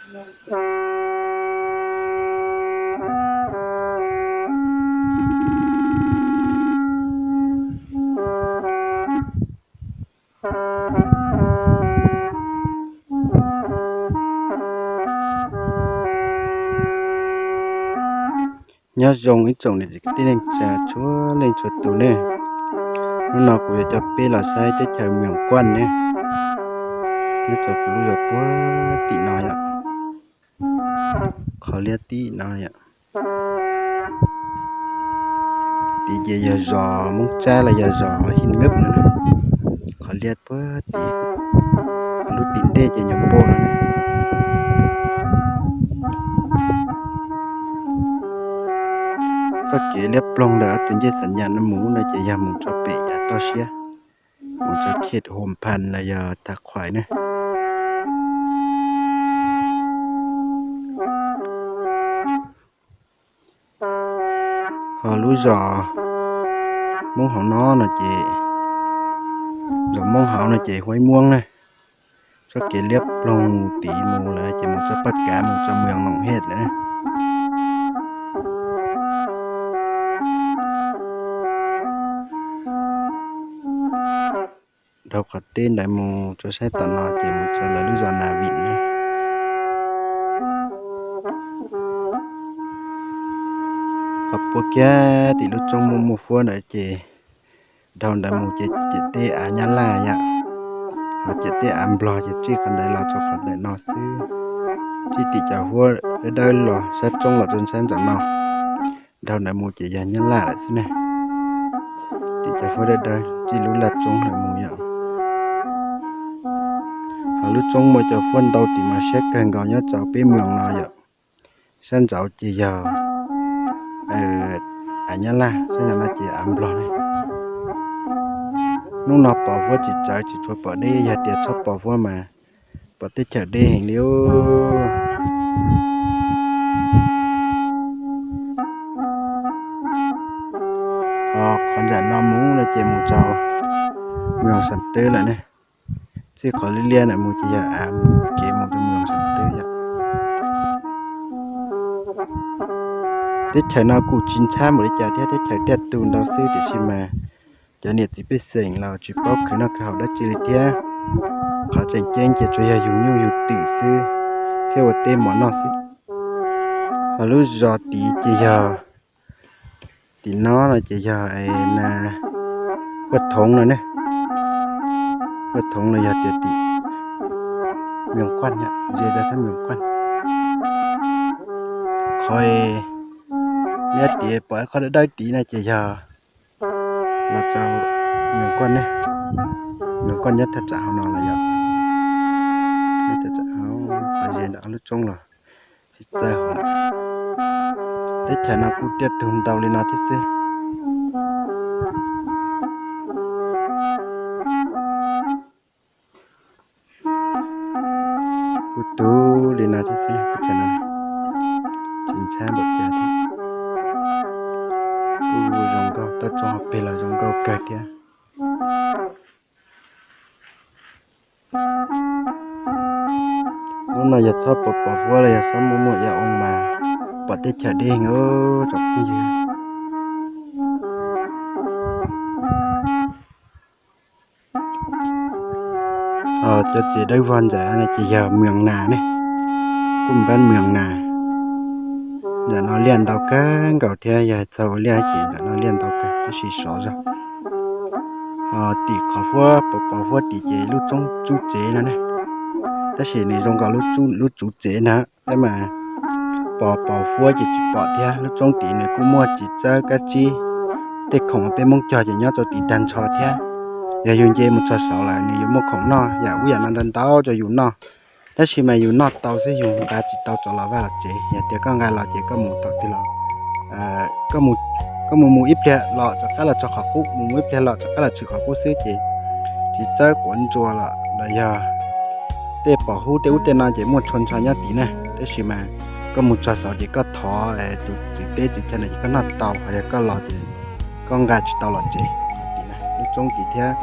Nyob zoo ib tsoom niam txiv kwv tij neej tsa txhua leej txhua tus ne. Hnub no kuv yuav coj peb los saib teb chaws Moos Kuaj ne. Nyob rau kuv lub zos puag tim no yom, qhov liab tim no yom. Tim ces yog zos Moob Tsab los yog zos Hib Meb no, qhov liab puag tim, lub tim ntej ces nyuam npua no. Txoj kev liab ploog ntawm ob tug ncej Xam Nyas no mus no ces yog mus rau pem yav toj siab, mus rau Khet Hum Phas los yog Thav Qhuais ne. Ho lub zos Moob hauv no no ces, zos Moob hauv no ces Huaib Muab na. Txoj kev liab ploog mus tid mus lawm ces mus txog Paj Kav mus txog Moos Noom Hej lawm na. Dhau qhov teb ntawd mus rau sab tom no ces mus txog lawv lub zos Nas Vim na. Ho puag kiag tim lub roob muaj muaj fuab ntawd ces dhau ntawd mus ces ciam teb av Nyab Laj yom. Ho ciam teb av Nplog ces tsij qhov ntawd los rau qhov ntawm no xwb. Tsij tim cov huab dawb dawb los sab roob los rau sab ntawm no. Dhau ntawd mus ces yog Nyab Laj lawm xwb ne. Tim cov huab dawb dawb tsij lub laj roob ntawd mus yom. Ho lub roob muaj cov huab ntau tim mas siab kawg nkaus nyob rau peb moos no yom. Sab nraud ces yog av Nyab Laj, sab nraud no ces av Nplog ne. Hnub no pos huab tsis tsawv tsis tshua pom deb, yog tias txhob pos huab mas pom teb chaws deb heev li. Ho qhov nram no mus no ces mus rau Moos Xam Twb lawm ne. Txij qhov liab liab ntawd mus ces yog av kev mus rau Moos Xam Twb yom. Teb chaws no kuj tsis ntxhab npaum li cas thiab, teb chaws tiaj tug ntau xwb tiam sis mas cov niam txiv pej xeem los tsis paub khwv noj khwv haus dab tsi li thiab. Qhov tseem ceeb ces tsuas yog yug nyuj yug twm xwb thiab ua teb mov noj xwb. Ho lub zos tid ces yog tim no no ces yog Huaj Thoov no ne. Huaj Thoov no yog tias tim Moos Kuaj, ze rau sab Moos Kuaj. Qhov liab tid pom qhov dawb dawb tid no ces yog los rau Moos Kuaj ne. Moos Kuaj nyob thaj tsam hauv no los yog, nyob thaj tsam hauv qhov ze ntawm lub roob los tsis txawj hauv. Teb chaws no kuj tiaj tug ntau li no thiab xwb. Kuj tug li no thiab xwb, teb chaws no tsis ntxhab npaum cas thiab. Kuj zoo nkauj, toj roob hauv pes los zoo nkauj kawg thiab. Hnub no yog txhob pos pos huab los yog txhob muaj muaj ib oo mas pom teb chaws deb heev tsoom phooj ywg. Cov tsev dawb vog ntawd no ces yog Moos Nas ne, kuj npab Moos Nas. Ntawm no liaj ntau kawg nkaus thiab, yog hais txog ua liaj ces ntawm no liaj ntau kawg tab sis sov zog. Ho tim qhov huab pos pos huab tid ces lub roob tsuv tsev no ne, tab sis nws zoo nkaus lub tsuv tsev na, tab mas pos pos huab ces tsis pom thiab. Lub roob tid nws kuj muaj txiv txawb kab tsib, tej khoom peb Hmoob cog ces nyob rau tid tag nrho thiab. Yog yus nce mus txog saud lawm nws yuav muaj khoom noj yam ub yam no ntau ntau rau yus noj, tab sis mas yus noj tau xwb, yus nqa tsis tau rov los vaj los tsev. Yog tias koj nqa los ces koj mus thaum twg los, koj mus mus ib pliag los rov qab los txog qhov qub, mus mus ib pliag los rov qab los tshwm qhov qub xwb ces txiv txawb quav ntsuas los los yog tej pos huab tej ub tej no ces muaj tshua nrho nyob tid na. Tab sis mas koj mus txog saud ces koj thov tus tswv teb tswv chaw no ces koj noj tau, ho yog koj los ces koj nqa tsis tau los tsev. Lub roob tid thiab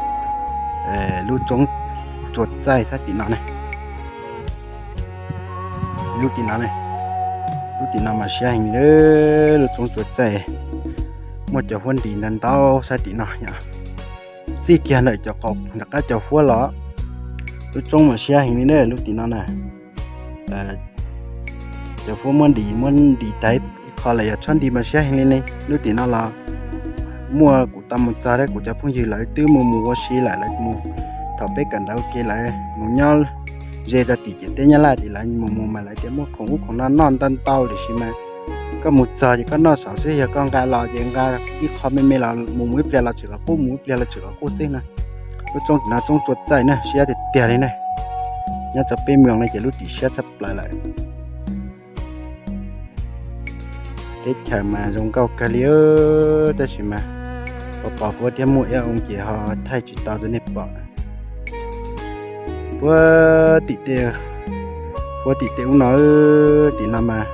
lub roob Tsua Txaij sab tim no na. Lub tim no, lub tim no mas siab heev li, lub roob tsua txaij, muaj cov huab ntis ntau ntau sab tim no yom. Txij kiag ntawm cov qau nram qab cov huab los, lub roob mas siab heev li na lub tim no na. Cov huab muab ntis muab ntis tag ib qho lawm yog txhob ntis mas siab heev li ne. Lub tim no los muaj kuv tau mus txog thiab kuv cov phooj ywg lawv twb mus mus ua si lawm, lawv mus, thaum peb kawm ntawv ua ke lawv mus nyob ze rau tim ciam teb Nyab Laj tim lawv mus mus mas lawv tias muaj khoom ub khoom no noj ntau ntau tiam sis mas koj mus txog ces koj noj saum xwb, yog koj nqa los ces nqa ib qho me me los mus mus ib pliag los tseem qhov qub, mus ib pliag los tseem qhov qub xwb na. Lub roob tim no roob tsua txaij na, siab tiag tiag li na. Nyob rau peb moos no ces lub tim siab tshaj plaws lawm. Teb chaws mas zoo nkauj kawg li, tab sis mas pos pos huab thiab muaj ib oo ces ho thaij tsis tau rau nej pom. Huab tim tej, huab tim tej ub no, tim no mas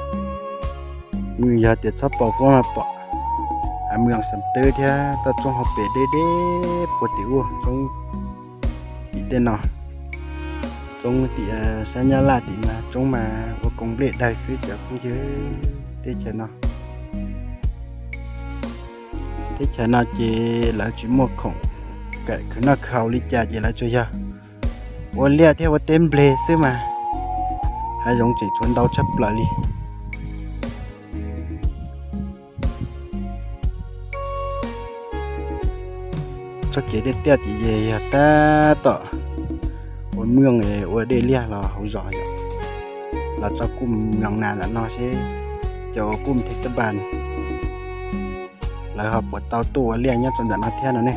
nws yog tias txhob pos huab mas pom, a, moos Xam Twb thiab toj roob hauv pes deb deb puag tim ub, roob tim tej no, roob tim sab Nyab Laj tim mas roob mas ua koom nplej dawg xwb cov phooj ywg. Teb chaws no, teb chaws no ces lawv tsis muaj khoom kawm khwv noj khwv haus li cas ces lawv tsuas yog ua liaj thiab ua teb nplej xwb mas hav zoov tseem tshuav ntau tshaj plaws li. Txoj kev tiaj tiaj ces yog tab tom ua moos ua dej liaj los hauv zos yom, los txog kuj mloog nas ntawm no seb cov uas kuj them xab npas lawv ho puas tau tuaj ua liaj nyob rau ntawm no thiab no ne.